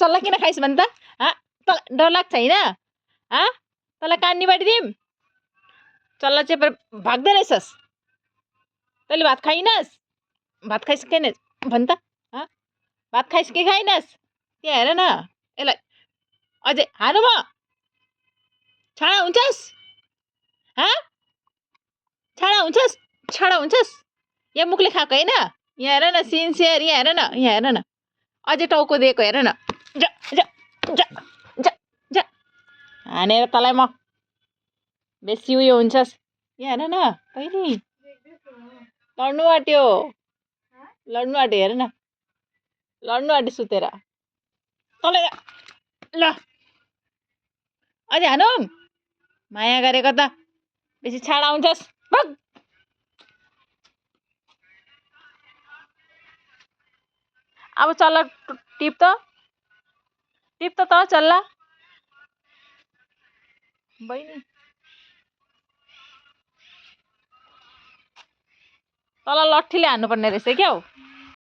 चल्ला किन खाइस् भन् त तँलाई डर लाग्छ होइन तँलाई कान्नी बाटिदिउँ चल्ला चेपेर भाग्दै रहेछस् तैँले भात खाइनस् भात खाइस् कि भन् त भात खाइस् कि खाइनस् त्यहाँ हेर न यसलाई अझै हानु म छाडा हुन्छस् छाडा हुन्छस् यहाँ मुखले खाएको होइन यहाँ हेर न सिन्सियर यहाँ हेर न अझै टाउको दिएको हेर न जा जा जा जा जा हानेर तँलाई म बेसी उयो हुन्छस् यहाँ हेर न बहिनी लड्नु आँट्यो हेर न लड्नु आँट्यो सुतेर तँलाई ल अझै हानौ माया गरेको त बेसी छाडा हुन्छस् भग अब चल्ला टिप त चल्ला बहिनी तल लट्ठीले हान्नुपर्ने रहेछ क्या हौ